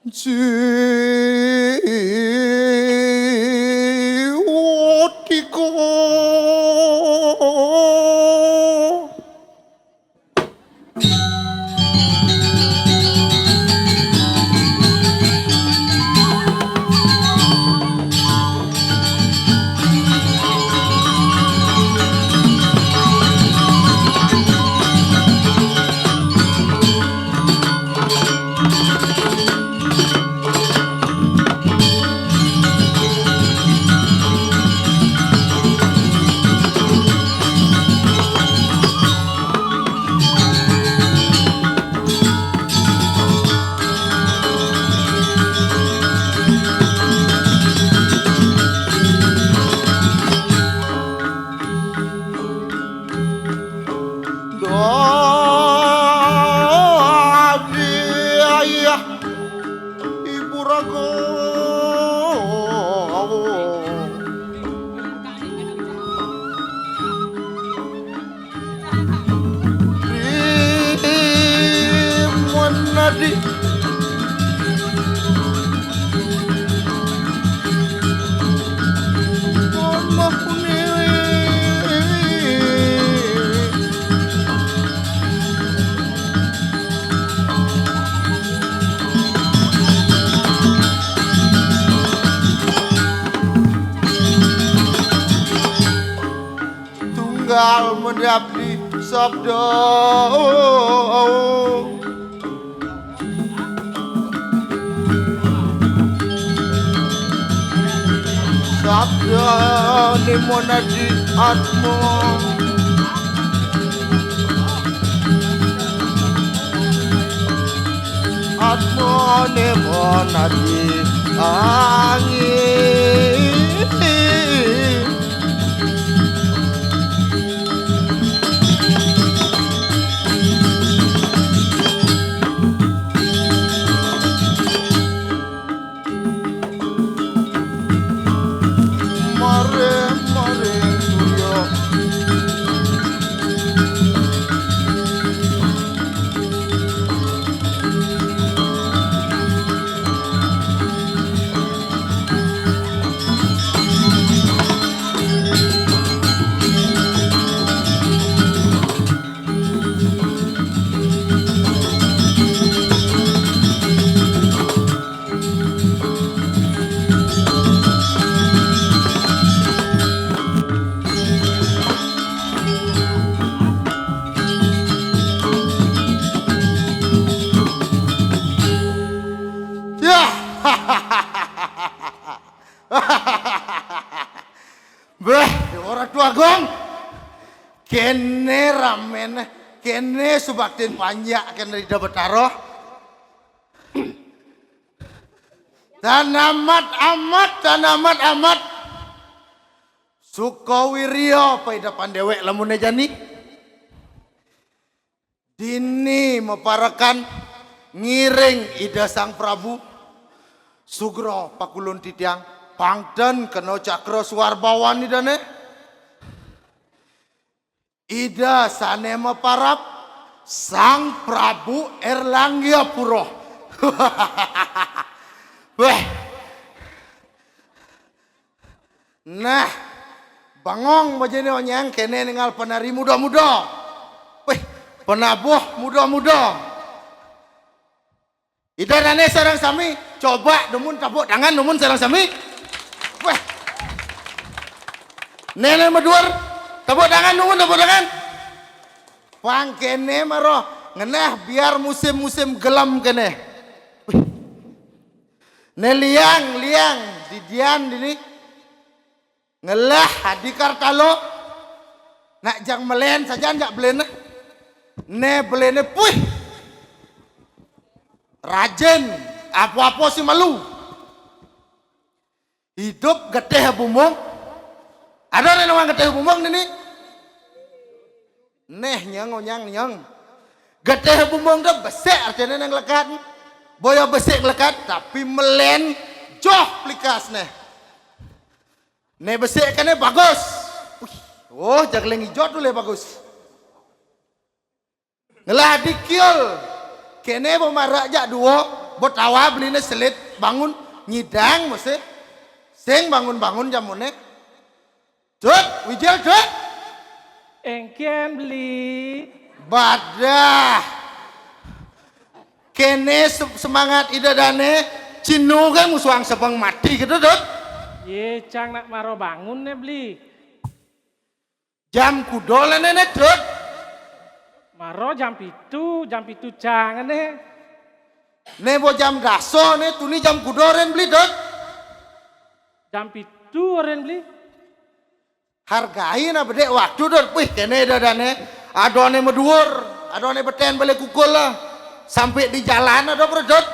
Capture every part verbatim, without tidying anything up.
Jiwa tiga. Dadi ayah ibu raga. Rimun nadi. Mamah kuni. Tunggal mendap di sabda. Sabda ni monadi atma. Atma ni monadi angin. Mare, mare, surya. Yah. Beh, Ratu Agung. Kene ramene, kene subaktin panjak kene Ida Betara. Tan amat-amat, tan amat-amat. Suka wirya apa Ida Pandewek lamune jani. Dini maparekan ngiring Ida Sang Prabu. Sugra pakulun titiang, pangten kena cakra suwarbawan Idane. Ida sane maparab Sang Prabu Erlangyapura. Weh. Nah, bangong bajene onyang kene ningal penari muda-muda. Weh, penabuh muda-muda. Ida dane sareng sami, coba dumun tepuk tangan dumun sareng sami. Weh. Nene maduur, tepuk tangan dumun, tepuk tangan. Pang kene maro, ngenah biar musim-musim gelem kene. Weh. Ne liang, liang, didian dini. Ngelah adi kartalo. Nak jang melen sajan jak belene. Ne belene puih. Rajin, apa-apa si malu. Hidup getih bumung. Ada ne nawang getih bumung nini? Neh nyeng onyang nyeng. Getih bumung tu besik artine nang lekat. Boya besik lekat tapi melen joh plikas neh. Ne besik kene bagus. Wih, oh, jagling ijo tu le bagus. Ngelah dikiul. Kene pemarak jak dua. Betawa beliné selit bangun nyidang mesti. Sing bangun-bangun jamuné. Dut, wijil, Dut. Éngkén beli. Badah. Kéné se-, semangat Ida Dané, cinu kan musuhang sebeng mati gitu, Dut. Yé, cang nak maro bangun né beli. Jam kuda lené né, Dut. Maro jam pitu, jam pitu cang né. Né bo jam dasa né, tuni jam kuda rén beli, Dut. Jam pitu rén beli. Hargai nah bedék waktu, Dut. Wih, kéné Ida Dané. Adané maduur, adané betén balé kukul lah. Sampai di jalan ada, Bro, Dut.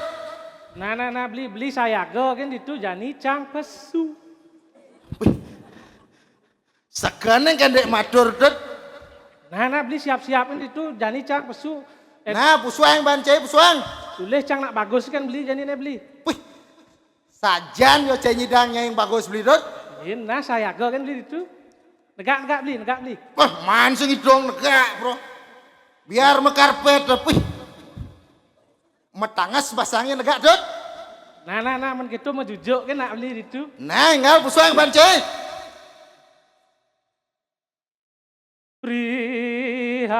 Nah, nah, nah, beli, beli sayaga kan ditu jani cang pesu. Wih. Sekené kan dék matur, Dut. Nah, nah, beli siap-siapin ditu jani cang pesu. Eh. Nah, pusuang bancai, pusuang. Tulis cang nak bagus kan beli jani né beli. Wih. Sajan yo cai nyidang nyai bagus beli, Dut. Yé, nah sayaga kan beli ditu. Negak, negak beli, negak beli. Wah, man sing idong negak, Bro. Biar mekarpet, Dut. Wih. Metanges basangé negak, Dut. Nah, nah, nah, men gitu majujuk kan nak beli ditu. Nah, énggal pusuang bancai. Prihan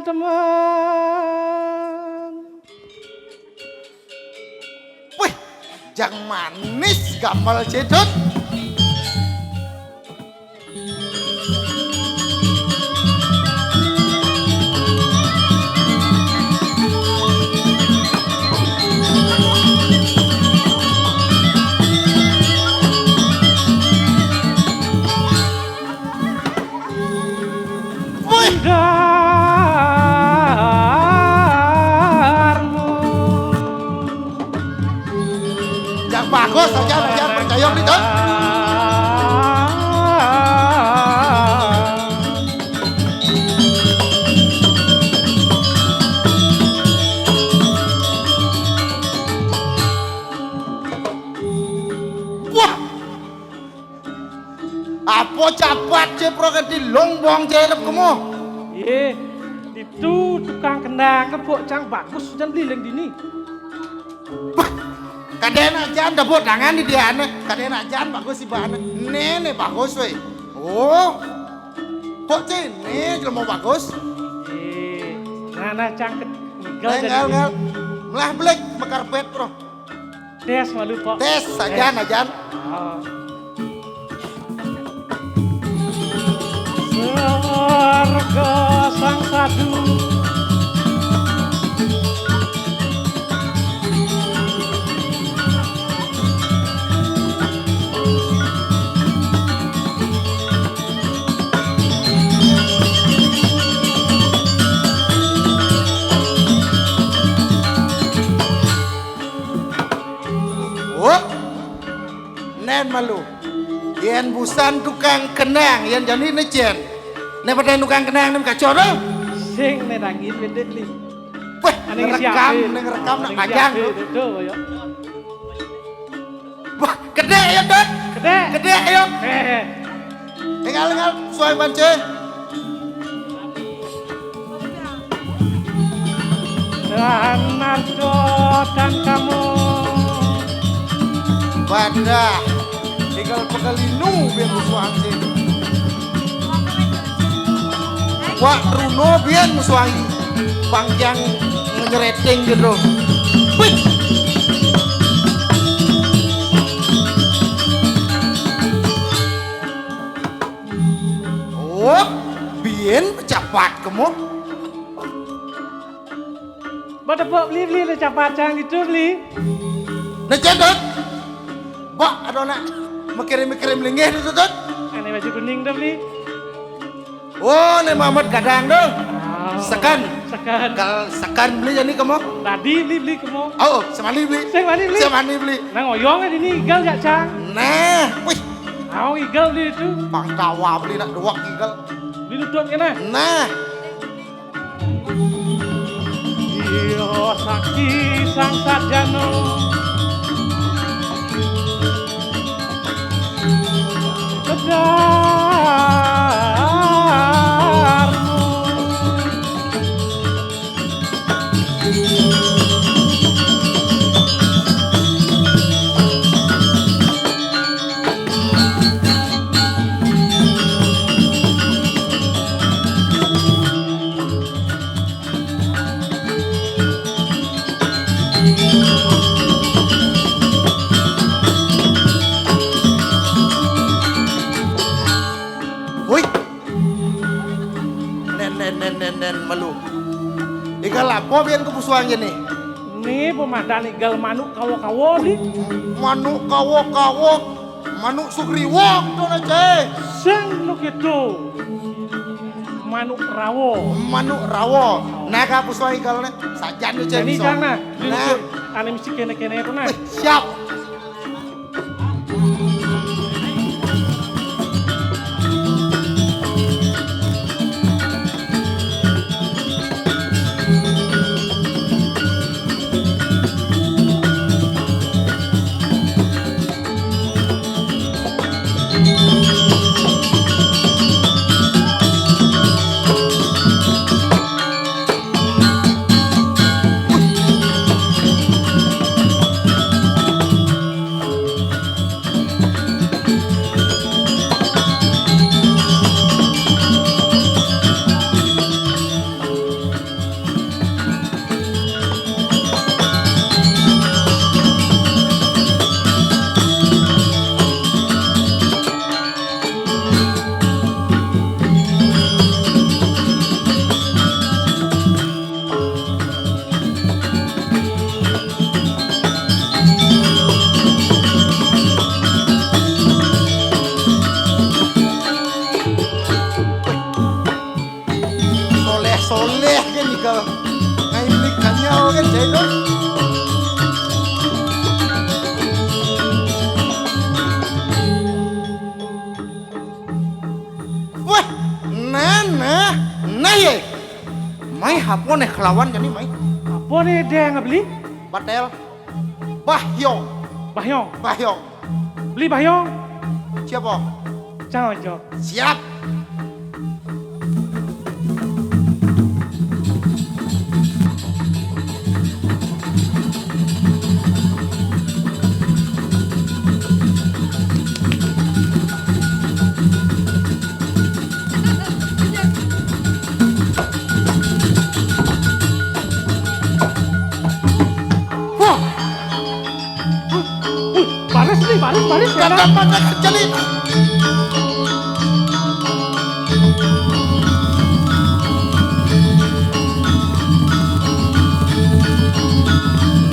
temen. Wih, jang manis gamel cai, Dut. Wih. Darmu. Yang bagus aja, yang percaya beli, Dut. Wah. Apa capat cai, Bro, ganti longbong cai rep kemo? Yé, ditu tukang kendang tepuk cang bagus jan beli leng dini. Bah, kadén ajan tepuk tangan di diané, kadén ajan bagus ibané. Né, né bagus wé. Oh. Kok cai né jelema bagus? Yé, nah, nah, cang ket-, ngigal. Ngal, ngal. Melah belik mekarpet, Bro. Tes malu, Pok. Tes, ajan, ajan. Oh. Swarga Sang Sadu. Oh, nén malu. Yén busan tukang kenang, yén jani né cén. Né padahal tukang kenang né kacau dah. Sing né daging bedit li. Wah, ané ngisi ngerekam, api. Né ngerekam nak ané ngisi pajang api, tuh. Tuh, tuh, ya. Wah, gedé ya, Dut. Gedé. Gedé ya. Eh, eh. Énggal, énggal, suai bancai. Dan Nardo dan kamu. Badah, tinggal pegalinu biar musuh anjing. Wak Truno biar musuh anjing. Bang Jang ngereting gitu. Wih. Oh, biyen pecapat kemo. Ba tepuk beli, beli le capat cang gitu beli. Nah, cen, Dut. Ba, ada nak mekirim-mekirim linggih tu, Dut. Ane baju kuning tu beli. Oh, ni Mamat Gadang tu. Oh, seken. Seken. Kal seken beli jani kemo. Tadi beli, beli kemo. Oh, semali beli. Semali beli. Semali beli. Nang oyong di ni igal jak cang. Nah, wih. Au igal di itu. Pang tawa beli nak duak igal. Di lutut kena. Nah. Iyo saki sang sarjano. Bedarmu. Denden malu. Igal apa bian kebusuan gini? Ni pemadan igal manuk kawo-kawo ni. Manuk kawo-kawo, manuk sugriwok tu na, Cai. Sing nu kitu. Manuk rawo. Manuk rawo. Nah, kabusuan igal ni. Sajan tu, Cai. Jadi biso. Jangan nah. Nah. Ane mesti kene-kene tu nah. Eh, siap. Soleh-soleh kan igal. Ngai beli kanyal kan, Cai, tu. Wah, nah, nah, nah, ye. Mai, apo ne kelawan jani, mai? Apo ne deh ngai beli? Batel. Bahyong. Bahyong. Bahyong. Beli bahyong. Siap. Cang Ojo. Siap. Wah. Baris ni, baris, baris. Kata mana kejali?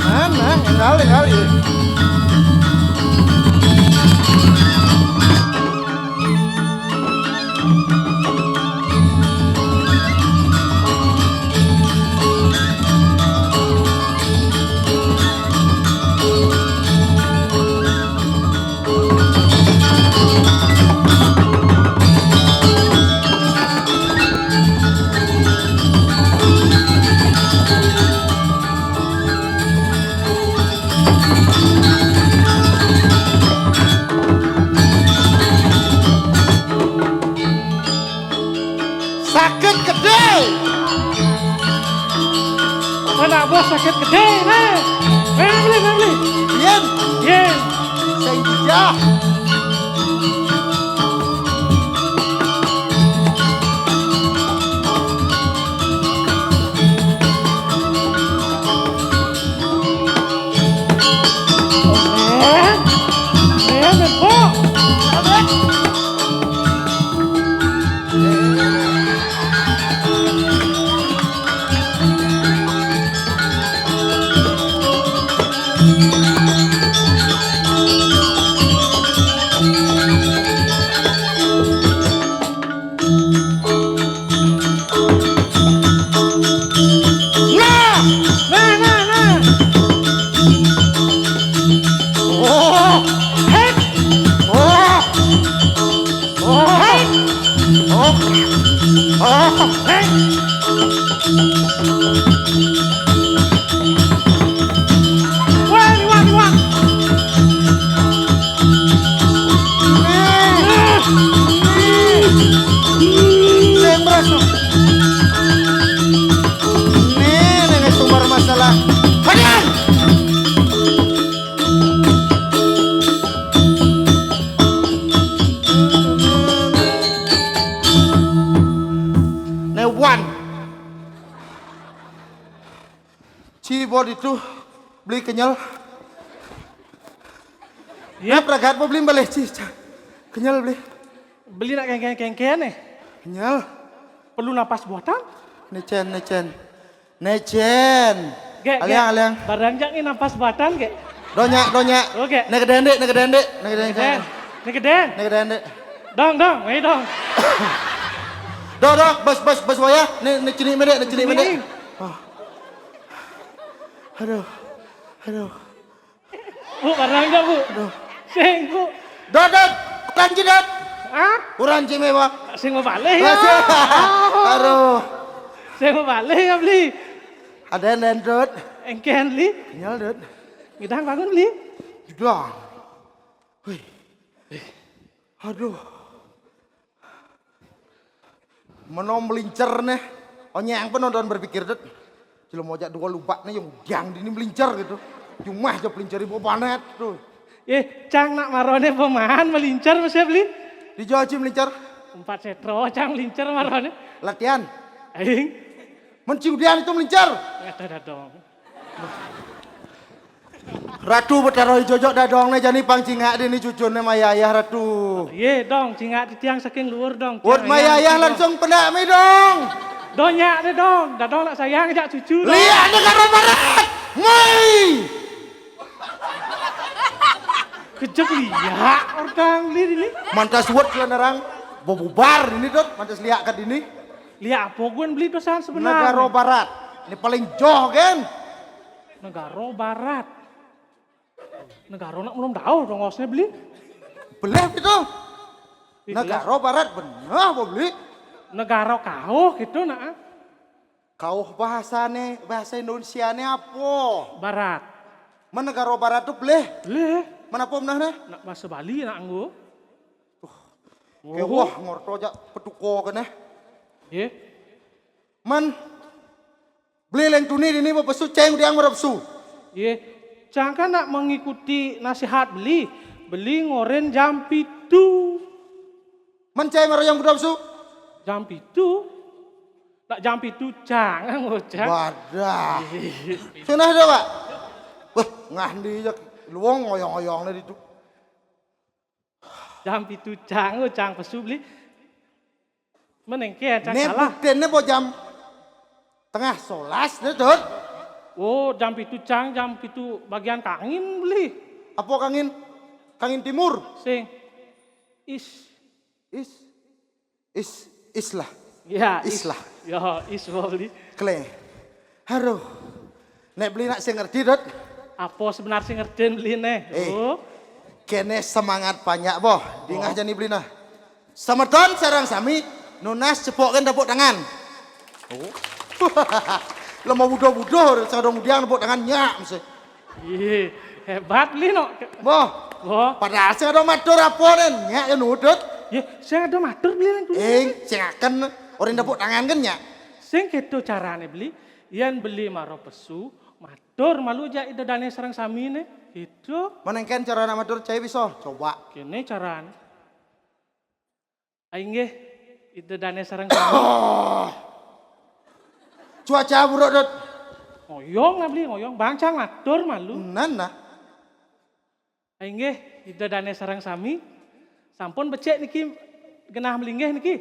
Mana? Ngali, ngali. Sakit gede. Anak buah sakit gede, nah. Nah, beli, nah, beli. Yen. Yen. Sing dijah. Eh, eh, Dempo. Nah, nah, nah, nah. Oh, hei. Oh. Oh, hei. Oh. Oh, hei. Wah, liwat, liwat. Sing beres. Nih, nih, nih sumber masalah. Padahal. Nih, Wan. Ci bot itu beli kenyal. Iya. Nah, pragat beli baleh, Ci. Ca-, kenyal beli. Beli nak kengken-kengken, eh. Kenyal. Perlu napas buatan? Necen, necen. Necen. Gek, Aliang, gek. Aliang. Barang jak ni napas batan, gek. Donyak, donyak. Oh, gek. Negeden, dek, negeden, dek. Negeden. Negeden. Negeden. Negeden, dek. Dong, dong, mai dong. Dong, dong, bos, bos, bos wayah. Ni, ni cini mendek, ni cini mendek. Ah. Aduh. Aduh. Bu, barang dah, Bu. Aduh. Sing, Bu. Dot, dot. Urang ji, dot. Hah? Urang ji mewah. Sing mau balik ya? Aduh. Sing mau balik ya, beli. Ada yang dendrut. Engken, beli. Nyal, dot. Ngidang bangun, beli. Udah. Wih. Aduh. Meno melincer neh. Onyang pun nonton berpikir, dot. Jelema jak dua lubak neh yang udiang dini melincer gitu. Cuma aja pelincer ibu panet tuh. Eh, cang nak marone pemahan melincer masih beli? Di Jawa Cim melincer. Empat setro cang melincer marone. Latihan. Aing. Men cing udiang itu melincer. Kata dadong. Ratu Betara jojok dadong ne jani pang cingak dini cucun ne maya ayah Ratu. Ye dong, cingak titiang saking luhur dong. Wot maya ayah langsung pendak mi dong. Donyak deh dong, dadong nak sayang jak cucu dong. Liak negara barat. Mai. Kejek liak orang beli ini. Mantas wot lanarang bebubar ini dot, mantas liak kat ini. Liak apa gua beli dosan sebenarnya? Negara barat. Ini paling joh kan? Negara barat. Negara nak belum tahu dong osnya beli. Beleh itu. Negara barat benar apa beli? Negara kauh gitu nak. Kauh bahasane, bahasa Indonesiane apa? Barat. Men negara barat tu beleh. Beleh. Men apa menah nah? Nak bahasa Bali nak anggo. Tuh. Kewah ngorto jak petuko kene. Ye. Men Beli leng tuni dini mau pesu ceng udiang marap su. Ye, cang kan nak mengikuti nasihat beli. Beli ngoren jam pitu. Men ceng marap jam kuda pesu. Jam pitu. Nak jam pitu cang ngocang. Wadah. Sunah dah, Pak. Wah, ngandi jak luong ngoyong-ngoyong nih ditu. Jam pitu cang, oh, cang pesu beli. Menengke cang salah. Buktine po jam tengah solas ne, Dut. Oh, jam pitu cang, jam pitu bagian kangin beli. Apa kangin? Kangin timur. Sing. Is. Is. Is, is lah. Ya, is. Is lah. Yo, is beli. Kle. Aduh. Nek beli nak sing ngerti, Dut. Apa sebenar sing ngerti beli ne? Eh. Oh. Kene semangat banyak boh. Dingah jani beli nah. Semeton sareng sami nunas cepokin tepuk tangan. Oh. Lemo budo-budo sing ada ngudiang tepuk tangan nyak mesti. Ih, hebat beli no. Boh. Boh. Padahal sing ada matur apa nen nyak ya nudut. Ye, sing ada matur beli nang dulu. Eh, sing akan orang tepuk tangan kan nyak. Sing keto carane beli, yen beli maro pesu, matur malu jak ida dane sareng samine. Gitu. Menengken cara nak matur cai bisa. Coba. Kene carane. Ai nggih, ida dane sareng sami. Cuaca buruk, Dut. Ngoyong nah beli, ngoyong. Bang cang matur malu. Nan nah. Ai nggih, ida dane sareng sami. Sampun becik niki genah melinggih niki.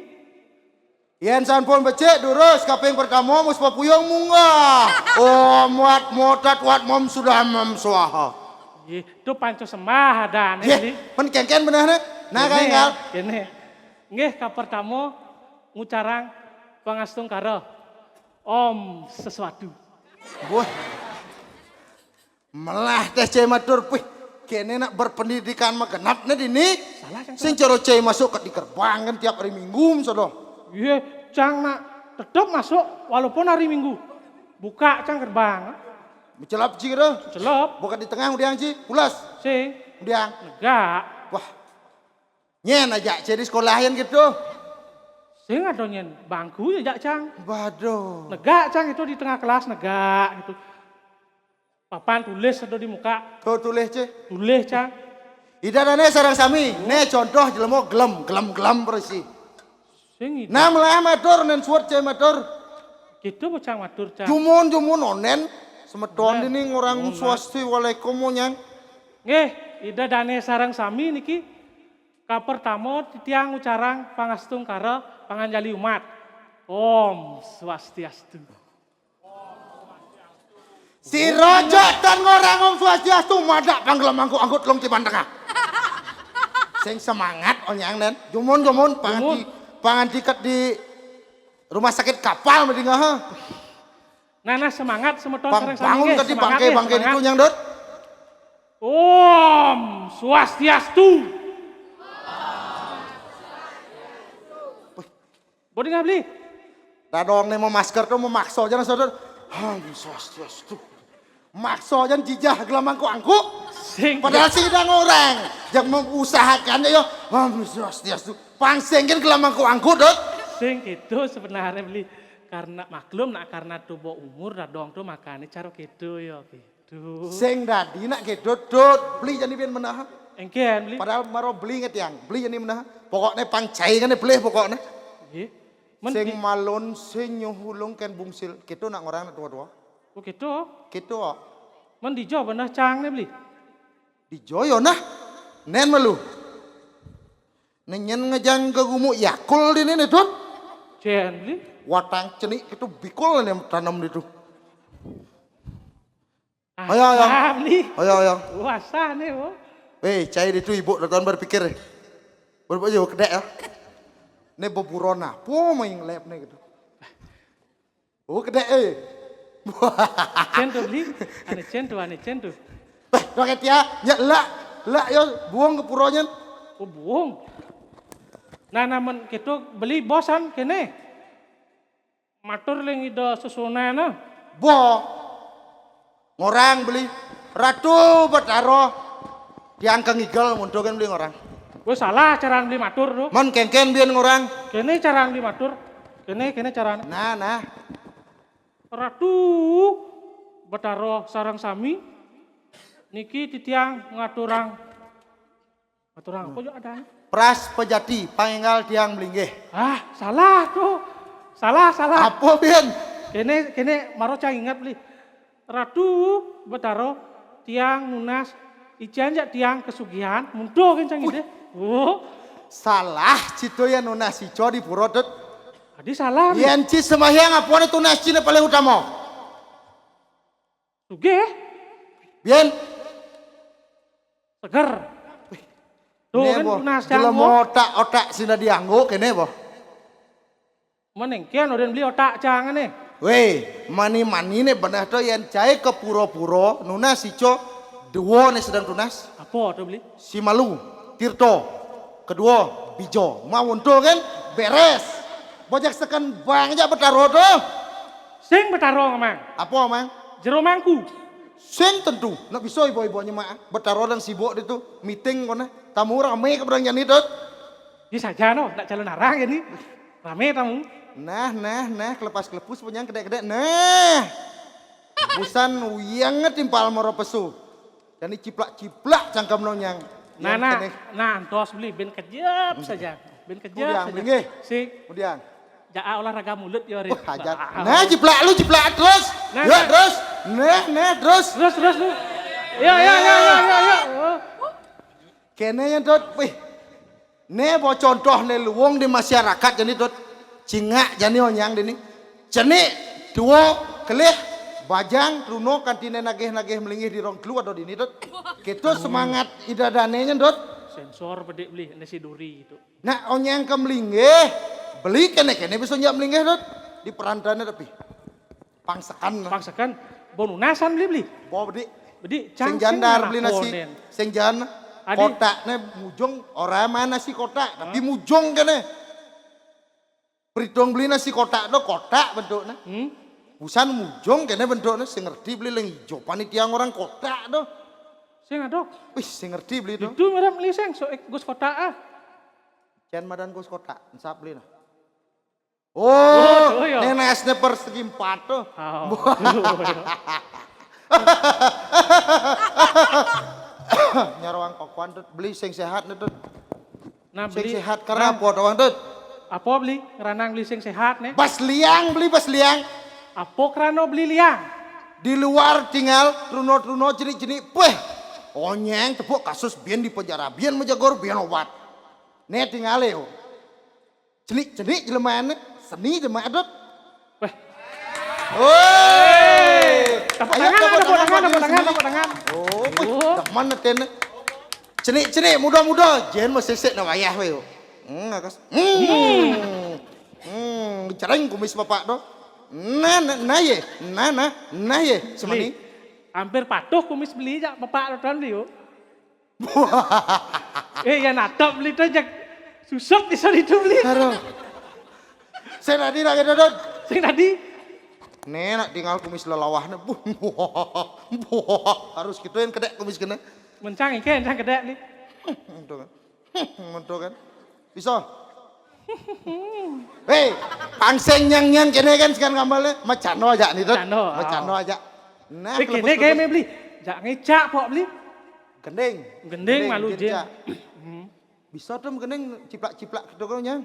Yen sampun becik durus kaping pertama mus papuyung munggah. Oh, muat motat wat mom sudah mom swaha. Nggih, tu panca sembah adane niki. Pen kengken benehne. Nah, kene, kae enggal. Kene. Nggih, ka pertama ngucarang pangastungkara. Om sesuatu. Wah. Melah teh cai matur, pih, kene nak berpendidikan magenap ne dini. Salah, Cang. Sing cara cai masuk ke di gerbang kan tiap hari Minggu, sodoh. Iya, Cang nak tetep masuk walaupun hari Minggu. Buka, Cang, gerbang. Mencelap ji kira. Celap. Buka di tengah udiang ji, pulas. Sing. Udiang. Negak. Wah. Nyen aja cai di sekolah yen gitu. Sing ada nyen bangku ya jak, Cang. Waduh. Negak, Cang, itu di tengah kelas negak gitu. Papan tulis ada di muka. Tuh tulis, Ci. Tulis, Cang. Ida dane sareng sami. Ne contoh jelema gelem, gelem-gelem berisi. Sing itu. Nah, melah matur nen suwet cai matur. Gitu bocah matur, Cang. Jumun, jumun onen. Semeton ini ngorang swasti walaikum monyang. Nggih, ida dane sareng sami niki. Ka pertama titiang ngucarang pangastungkara panganjali umat. Om Swastiastu. Si Rojo tan ngorang Om Swastiastu, madak panggelam angkut-angkut long tiban tengah. Sing semangat onyang nen. Jumun, jumun, pangan Jumun. di, pangan tiket di rumah sakit kapal mending ha. Nah, nah, semangat semeton Pang sareng sami bangun nggih, tadi semangat bangke nggih, bangke semangat. Itu nyang dot. Om Swastiastu. Bodi ngabli. Dadong ne mau masker tuh mau makso aja nang sodot. Om Swastiastu. Makso aja jijah gelam angkut-angkut. Sing Padahal sih udah ngorang. Yang mengusahakan yo. Om Swastiastu. Pang sing kan gelam angkut-angkut dot. Sing gitu sebenarnya beli karena maklum nak karena tubuh umur dadong tuh makanya cara gitu ya gitu. Sing dadi nak gedot dot beli jadi pian menahan. Engken beli. Padahal maro beli nget yang beli jadi menahan. Pokoknya pang cai kan beli pokoknya. Nggih. Men Sing di- malon sing nyuhulung ken bungsil. Gitu nak orang nak tua-tua. Oh gitu. Gitu kok. Men dijo benah cang nih beli. Dijo yo nah. Nen malu. Nenyen ngejang ke gumuk yakul di nih dot. Cen beli. Watang cenik itu bikul nih tanam di tuh. Ayo, ayo. Ah, beli. Ayo ayo. Puasa nih, Bu. Weh, cai di tuh ibu datang berpikir. Berpikir juga kedek ya. Ini beburon apa main lab nih gitu. Oh kedek eh. Cen tuh beli. Ane cen tuh, ane cen tuh. Pakai tia, nyak lak, lak yo buang ke puronyen. Oh buung. Nah, namun gitu beli bosan kene. Matur ling ida sesunana. Bo. Ngorang beli. Ratu Betaro. Tiang kengigel muntukin beli ngorang. Gue salah caraan beli matur tuh. Mon kengken bian ngorang. Kene caraan beli matur. Kene kene caraan. Nah, nah. Ratu Betaro sarang sami niki titiang ngaturang. Ngaturang apa juga ada? Pras pejati, pangenggal tiang belinggih. Ah, salah tuh. Salah, salah. Apa bian? Kene kene maro cang ingat beli. Ratu Betaro tiang nunas ican jak tiang kesugihan muntuh kan cang ide. Oh, Salah cito ya nunas ico di pura dot. Tadi salah. Beli. Yen ci sembahyang apa tunas cina paling utama? Sugih. Bian. Seger. Tuh Nih kan boh. nunas cang Jelema boh. Otak-otak sina dianggo kene boh. Menengkian udah beli otak cang nih. Weh, mani-mani ne benah to yen cai ke pura-pura nunas ico dua ne sedang tunas. Apa tuh beli? Si Malu, Tirto, kedua Bijo. Mau untung kan beres. Bojak seken bang aja Betaro tuh. Sing Betaro mang. Apa mang? Jero mangku. Sing tentu. Nak bisa ibu-ibunya mak Betaro dan sibuk itu meeting kona. Tamu rame ke berang jani dot. Ini saja no, nak calon arang ini. Rame tamu. Nah, nah, nah, kelepas kelepus punya kedek-kedek. Nah. Busan uyang timpal moro pesu. Dan ini ciplak-ciplak cangkem nonyang. Nah, nah, nah, antos beli ben kejep saja. Ben kejep Kemudian, saja. Beli, nggih. Si Kemudian. Jaa olahraga mulut ya, Rin. Wah, hajat. Nah, ciplak lu ciplak terus. Nah, Yuk, nah. Terus. Nah, nah, terus. Terus, terus, terus. Ya, ya, ya, ya, ya, ya. Oh. Kene yang dot, wih. Ne bo contoh ne luwung di masyarakat jani dot. Cingak jani onyang dini. Cenik, dua, kelih, bajang, truno, kantine nagih-nagih melinggih di rong telu ada dini dot. Gitu semangat ida dane nya dot. Sensor bedik beli, ini si duri itu. Nak onyang ke melinggih, beli kene-kene bisa nyak melinggih dot. Di perantane tapi. Pangsekan. Pangsekan, bonunasan beli beli. Bo bedik. Bedik, Sing cang jandar sing beli nasi. ngelakonin. Sing jan. Adi. Kotakne mujung, ora mana nasi kotak, tapi mujung kene. Perhitung beli nasi kotak do kotak bentuknya. Hmm? Busan mujung kene bentuknya, sing ngerti beli leng ijo panitia orang kotak do. Sing adok. Wih, sing ngerti beli do. Itu merem beli sing so Gus Kotak ah. Jan madan Gus Kotak, ensap beli nah. Oh, Oh, iya. Nenek sniper segi empat tuh. Oh. Nyarwang kokoan tuh beli sing sehat nih tuh. Nah, Sing beli sehat karena nah, apa doang tuh? Apa beli ngeranang beli sing sehat nih? Bas liang beli bas liang. Apa kerana beli liang? Di luar tinggal runo-runo jenik-jenik. Weh, onyeng tepuk kasus bian di penjara, bian menjagor, bian obat. Nih tinggal yo. Jenik-jenik jelemane. Seni demen, Dot. Weh. Woi. Tepuk tangan, tepuk tangan, tepuk tangan, tepuk tangan. Oh, wih, demen ten. Cenik-cenik, muda-muda. Jen mah sesek na wayah weh. Hmm, akas. Hmm. Hmm, jereng kumis bapak tu. Nah, nah, nah ye. Nah, nah, nah ye. Semani. Hampir patuh kumis beli jak bapak tu tuan beli. Eh, ya natap beli tu jak susut di sana itu beli. Aduh. Saya tadi nak kata Dot. Saya tadi. Nih nak tinggal kumis lelawah nih. Buh, buh, buh. Harus gitu yang kedek kumis kena. Mencang ikan, mencang kedek beli. Itu kan. Itu kan. Bisa. Hei, pangseng nyang-nyang kene kan sekarang gambarnya. Macano aja nih, Dot. Macano. Macano aja. Nah, ini kene kayak beli. Jak ngecak pok beli. Gending. Gending malu jen. Hmm. Bisa tuh gending ciplak-ciplak gitu kan nyang.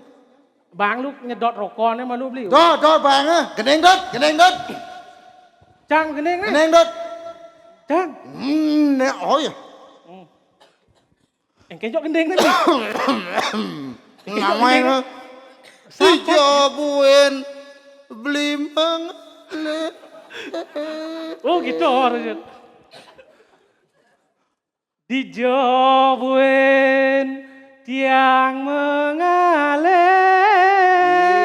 Bang lu nyedot rokoknya malu beli. Dot, Dot, bang, eh. Gending, Dot, gending, Dot. Cang gending nih. Gending, Dot. Cang. Hmm, nih, oh ya. Hmm. Engke jok gending nih. Namanya. Dijabuen beli mengalir. Oh gitu harusnya. Dijabuen tiang mengalir.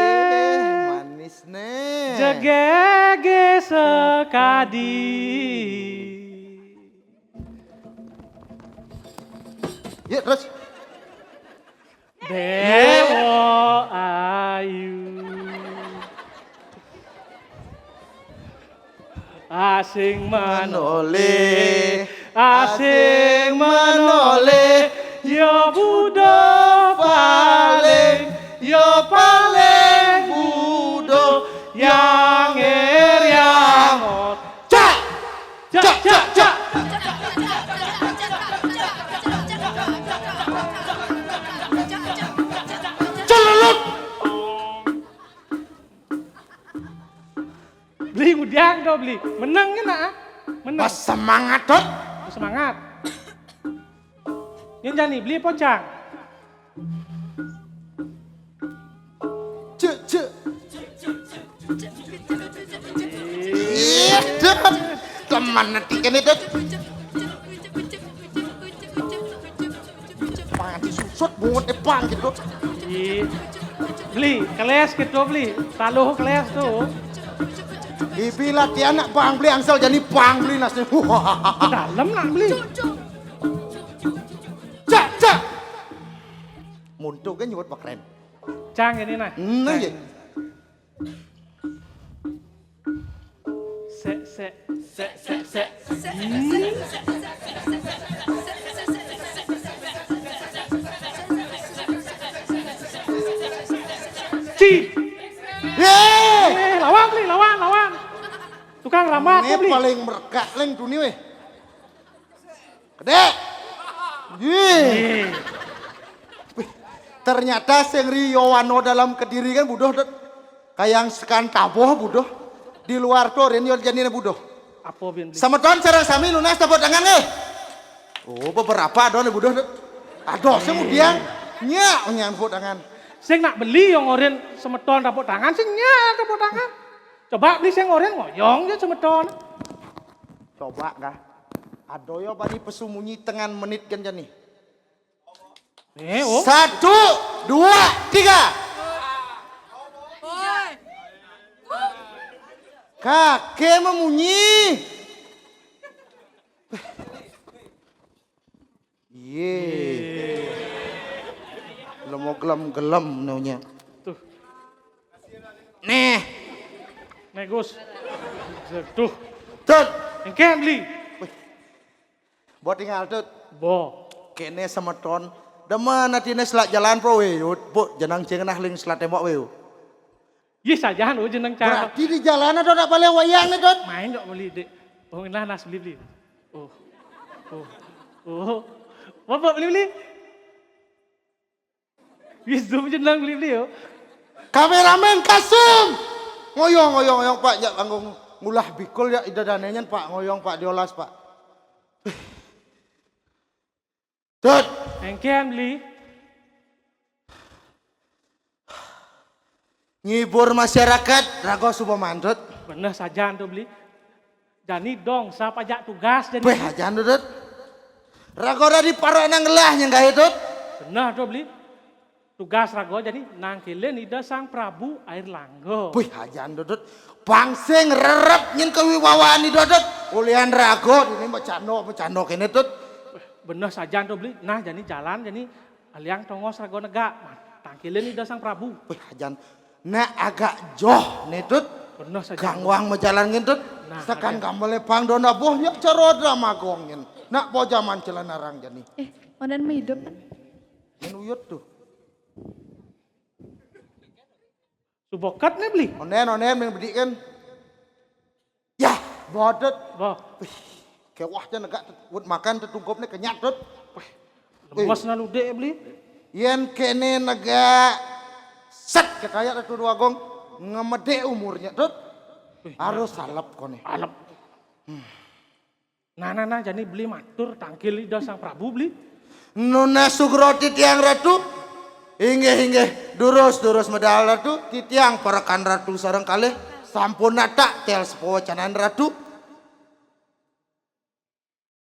Eh, manis nih. Jegege sekadi. Yuk terus. Dewa ayu. Asing manoleh, asing manoleh, ya Buddha paling, ya paling Buddha yang er yang ot. Cak! Cak, cak, cak! Celuluk! Beli ngudiang do beli. Menang kan ah? Menang. Bersemangat, Dot. Bersemangat. Yang jani beli pocang. Cek, cek. Iya, Dot. Teman nanti kan itu. Pang disusut bungut epang gitu. Ih. Beli, keles gitu beli. Taluh keles tuh. Ibi latihan nak pang beli angsal jadi pang beli nasnya. Wah. Dalam nak beli. Cak, cak. Muntuk kan nyebut pakren. Cang ini nah. Nah, iya. Sek, sek. Sek, sek, sek. Ci. Yeay. Eh, lawan beli, lawan, lawan. Tukang rambat beli. Ini paling merekak leng dunia weh. Kedek. Yih. Wih, ternyata sing ri yowano dalam kediri kan budoh, Dot. Kayang sekan taboh budoh. Di luar tuh rin yo janine budoh. Apa bin? Semeton sareng sami nunas tepuk tangan nih. Oh, beberapa ado nih budoh, Dot. Ado sing mudian. Nya, nyang tepuk tangan. Sing nak beli yang orin semeton tepuk tangan, sing nya tepuk tangan. Coba beli sing orin ngoyong ya semeton. Coba kah? Ado yo bani pesumunyi tengan menit kan jani. Eh, oh. Satu, dua, tiga. Kake memunyi. Iye. Lemo gelem-gelem nanya. Tuh. Nih. Nih, Gus. Tuh. Tut. Engke beli. Wih. Bo tinggal, Tut. Bo. Kene semeton. Demen atine selak jalan po we, Yut. Bu, jenang cengenah ling selak tembok we, Yut. Ye sajahan, oh, jeneng cara. Berarti di jalan ada nak balik wayang nih, Dot. Main dok beli, Dek. Oh, nah, nas beli, beli. Oh. Oh. Oh. Apa beli, beli? Wis dum jeneng beli, beli yo. Kameramen Kasum. Ngoyong, ngoyong, ngoyong, Pak. Ya, anggo ngulah bikul ya, ida danenyen, Pak. Ngoyong, Pak, diolas, Pak. Dot. Engkean beli. Ngibur masyarakat, raga suba maan, Dut. Beneh sajan to, Beli. Jani dong, sapa jak tugas jani. Weh, ajan, Dut. Raga dadi para nang gelah nyenggae, Dut. Beneh to, Beli. Tugas raga jani nangkilin Ida Sang Prabu Air Langga. Wih, ajan, Dut. Pang sing rerep nyen kewibawaan Ida, Dut. Ulihan raga dini macanda, macanda kene, Dut. Beneh sajan to, Beli. Nah, jani jalan jani aliang tongos raga negak. Nah, tangkilin Ida Sang Prabu. Wih, ajan. Nak agak joh ne, Dut. Beneh sajan. Gangwang majalan ngen, Dut. Nah, sakan ajan. Gambele pang dona boh nyak cara drama gong nyen. Nak bojaman celanarang jani. Eh, onan mah hidup. Nyen uyut tuh. Subokat ne, Beli. Onen, onen, meng bedik kan. Yah, bodet. Boh. Wih, kewah ja negak tet-, wut makan tetungkupne kenyat, Dut. Wih. Lemes na lude, Beli. Yen kene negak set kekaya Ratu Dewagong ngemedek umurnya, Dut. Wih, harus alep kone. Alep. Hmm. Nah, nah, nah, jani Beli matur tangkil Ida Sang Prabu, Beli. Nunas sugra titiang Ratu. Inggih, inggih. Durus, durus medal Ratu. Titiang parekan Ratu sareng kalih sampun natak tel sepawacanan Ratu.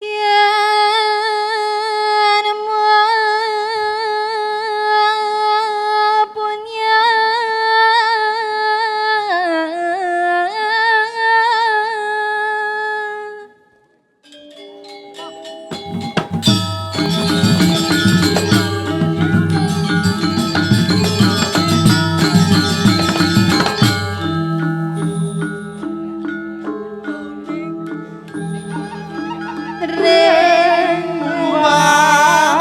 Yen muah punya. Ring wah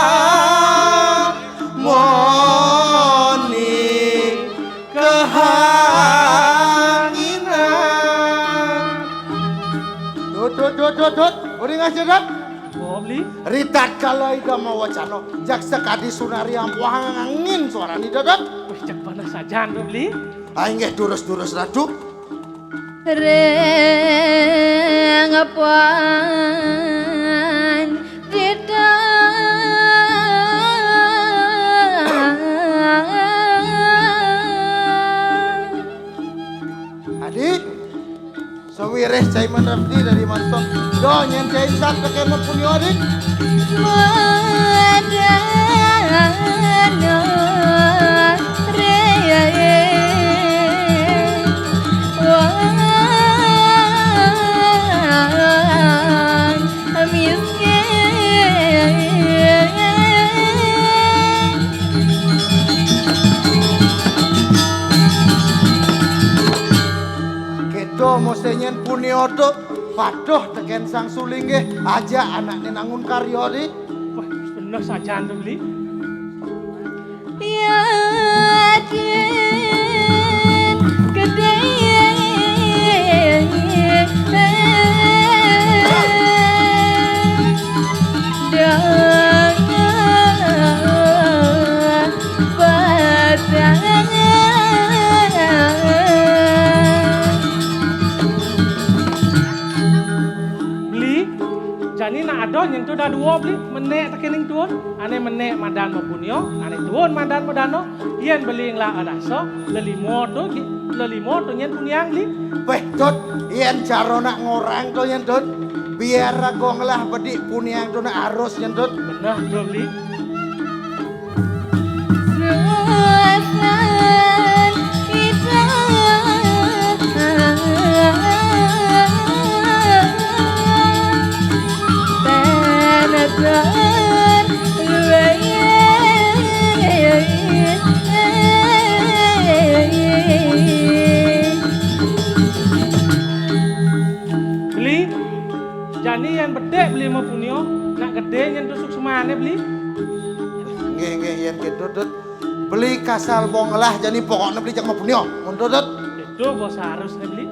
moni kehanginan. Dut, dut, dut, dut, dut. Uring aja, Dut. Oh, Beli. Ritatkala Ida mawacana, jak sakadi sunari ampuhang angin suarane, Dut, Dut. Wih, cek panas sajan to, Beli. Ah, inggih, durus-durus, Ratu. Ring puan didang. Adi, sawireh cai manrepti dadi mantok. Do, nyen cai insan teken mapunia, Adi. Madana re. Wong miskin. Kéto mosé nyén punia to, patuh tekén Sang Sulinggih, ajak anakné nangun karya, Ri. Wah, beneh sajan to, Beli. Yadin gedé. Dang batang. Beli, jani nak ada nyentuh dah dua, Beli. Menek tekening tuun, ane menek madan mapunyo, ane tuun madan madano, yen Beli ngelah adasa, lelimo tu, Beli, lelimo tu nyen puniang, Beli. Weh, Dut, yen cara nak ngorang tu nyen, Dut, biar aku ngelah bedik puniang tu nak arus nyen, Dut. Beneh tu, Beli. Suasan kita. Beli, jani yen bedik Beli mapunyo, nak gedé nyen tusuk semane, Beli. Nggih, nggih, yen gitu, Dut. Beli kasal bong ngelah, jani pokokne Beli jak mapunyo. Mun to, Dut. Itu bos harus nih, Beli.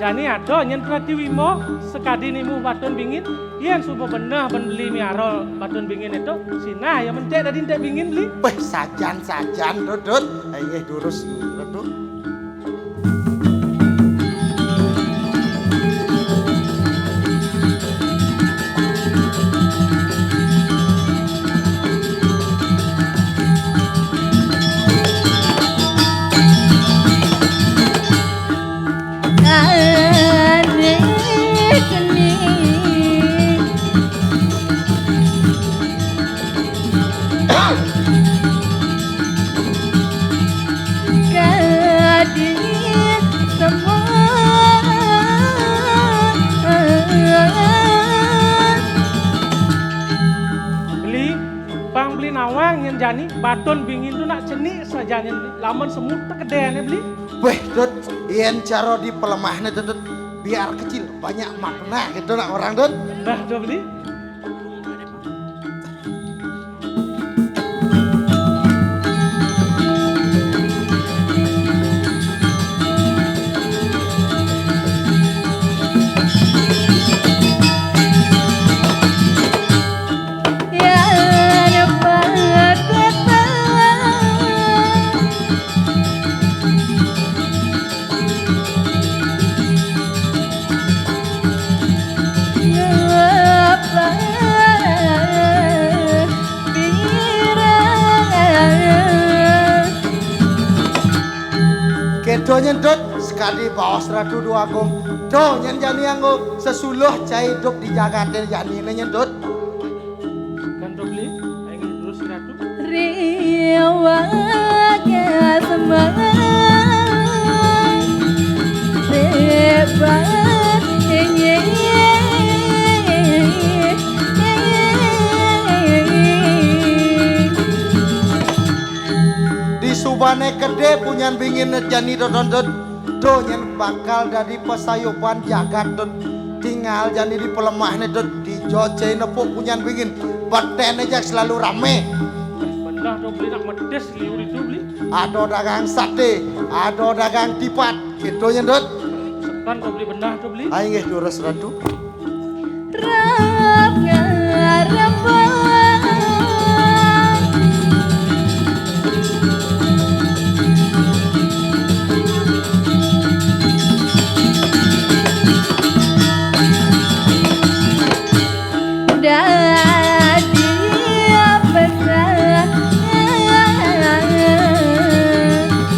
Jani ada nyen Pratiwima sakadi nimuh batun bingin, yen suba beneh ban beli miara batun bingin ento, sinah ya mencek dadi entek bingin beli. Beh, sajan-sajan, Dut, Dut. Inggih durus, Dut. Beli, pang beli nawang nyen jani, batun bingin tu nak cenik sajan nyen beli, lamun semut tekedene beli. Weh, Dut, yen cara dipelemahne tu, Dut, biar kecil, banyak makna gitu nak orang, Dut. Nah, tu beli. Kedo nyen, Dut, sekadi baos Ratu Dwagung. Do nyen jani anggo sesuluh cai idup di jagate jani ne nyen, Dut. Kan do beli, aing terus Ratu. Riwaya semang bebas. Disubane kede punyan bingin jani, Dut, Dut. Do nyen bakal dadi pasayuban jagat, Dut. Tingal jani dipelemahne, Dut, dija cai nepuk punyan bingin. Betene jak selalu rame. Bener do beli nak medes liu itu beli. Ada dagang sate, ada dagang tipat, gitu nyen, Dut. Sekan do beli, bener do beli. Ai nggih, durus, Ratu. Rap ngarembang. Dadi apa sah?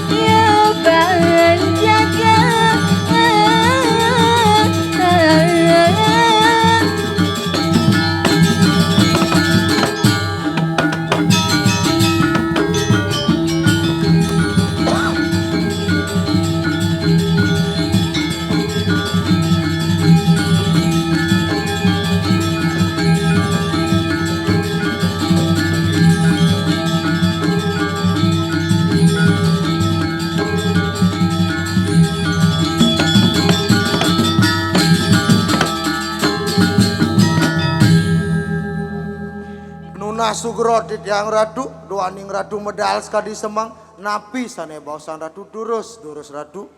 Ya, ban jaga. Nunas sugra titiang Ratu, duaning Ratu medal sakadi semeng, napi sane baosang Ratu, durus, durus Ratu.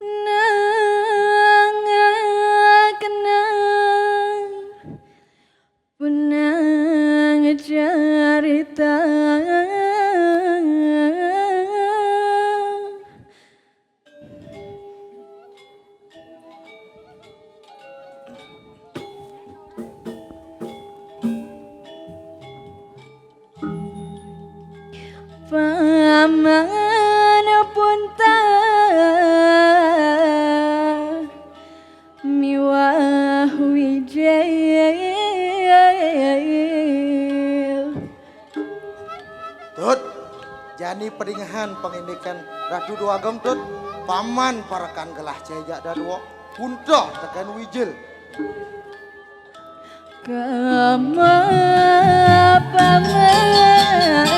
Nang kenang punang carita. Paman Punta miwah Wijil. Tut, jani padingehan pangindikan Ratu Dwagung, Tut. Paman parekan gelah cai jak dadua, Punta teken Wijil. Kama paman.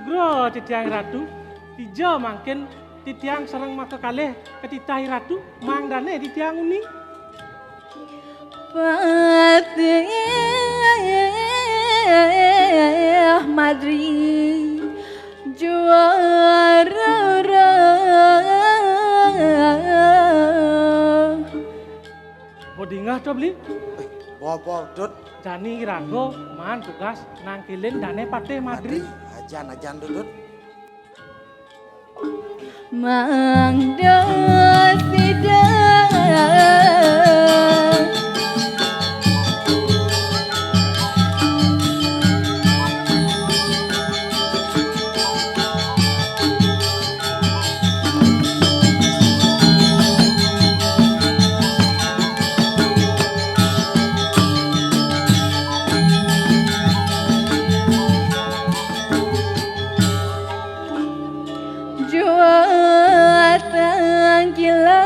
Gra titiang Ratu, dija mangkin titiang sareng makakalih katitah Ratu, mangdane titiang uning. Patih Madri juara. Bodingah to, Beli? Eh, bobo, Dut. Jani iraga maan tugas nangkilin dane Patih Madri. Madri, ajan, ajan, Dut, Dut. Mangda sida. Juatang kilang.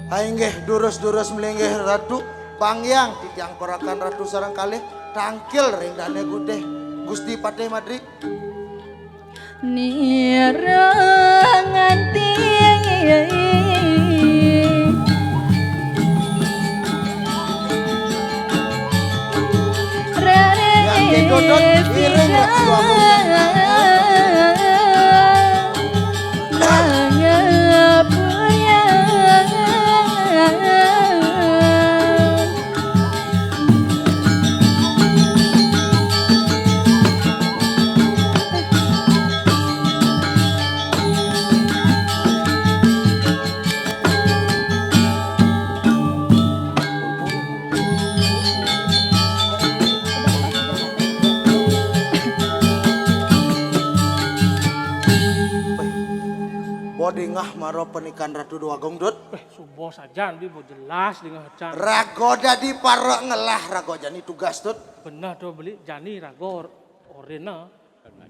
Ha inggih, durus-durus malinggih Ratu, panggiang titiang korakan Ratu sareng kalih tangkil ring dane gutih Gusti Patih Madri. Nira nganti. Yang kedodot, irung Ratu Agung. Mangapura. Bodingah mara panikan Ratu Déwa Agung, Dut. Eh, suba sajan, Beli, bo jelas dingeh can. Raga dadi para ngelah raga jani tugas, Dut. Beneh to, Beli, jani raga or-, orena.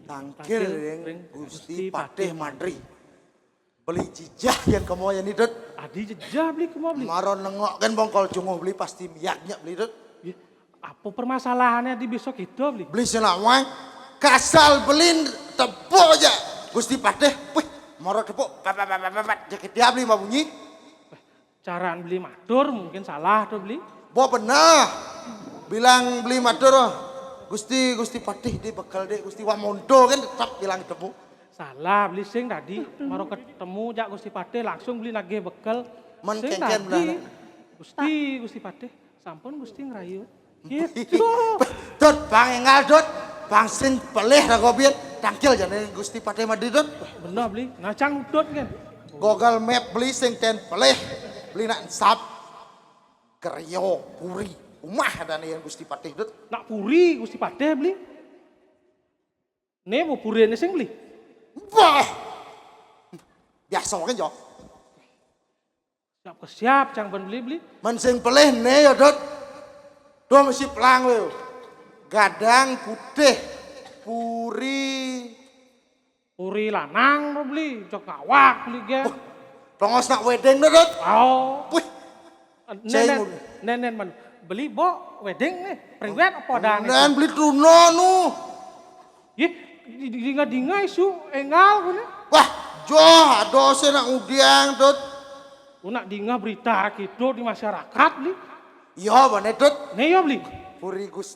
Tangkil ring Gusti Patih Madri. Beli jijah yan kema jani, Dut. Adi jejah, Beli, kema, Beli. Mara nengok kan bongkol cunguh Beli pasti miag nya Beli, Dut. Yeh, apa permasalahannya adi bisa kita, Beli? Beli sing lawang, kasal Beli tepuk aja Gusti Patih. Wih, mara tepuk, pet, pet, pet, pet, pet, jakit dia Beli mabunyi. Caran Beli matur mungkin salah to, Beli. Bo beneh. Bilang Beli matur, Gusti, Gusti Patih di bekel dek, Gusti, wah monto kan tetap bilang ketemu. Salah, Beli, sing tadi mara ketemu jak Gusti Patih langsung Beli nagih bekel. Men sing kengken tadi, belana. Gusti, Gusti Patih, sampun Gusti ngrayu. Gitu. Dut, pang enggal, Dut. Pang sing pelih raga biyen tangkil jane Gusti Patih Madri, Dut. Beneh, Beli. Nah, cang utut kan. Google Map Beli sing ten pelih. Beli nak ensap. Keryo, puri. Umah dane yan Gusti Patih, Dut. Nak puri Gusti Patih, Beli. Ne mau purine sing Beli. Wah. Biasa kan, Jo. Siap ke siap, cang ben Beli, Beli. Men sing pelih ne ya, Dut. Tuh mesti pelang we. Gadang putih. Puri. Puri lanang to, Beli, cok ngawak Beli ge. Wah, tongos nak wedding to, Dut. Oh. Wih. Nen, nen, nen, nen, man. Beli bo wedding nih. Priwet apa dane? Nen Beli truna nu. Yeh, di-, di-, dinga-dinga isu enggal kene. Wah, joh, ada sing nak ngudiang, Dut. Ku nak dinga berita gitu di masyarakat, Beli. Iya, bane, Dut. Ne ya, Beli. Puri Gus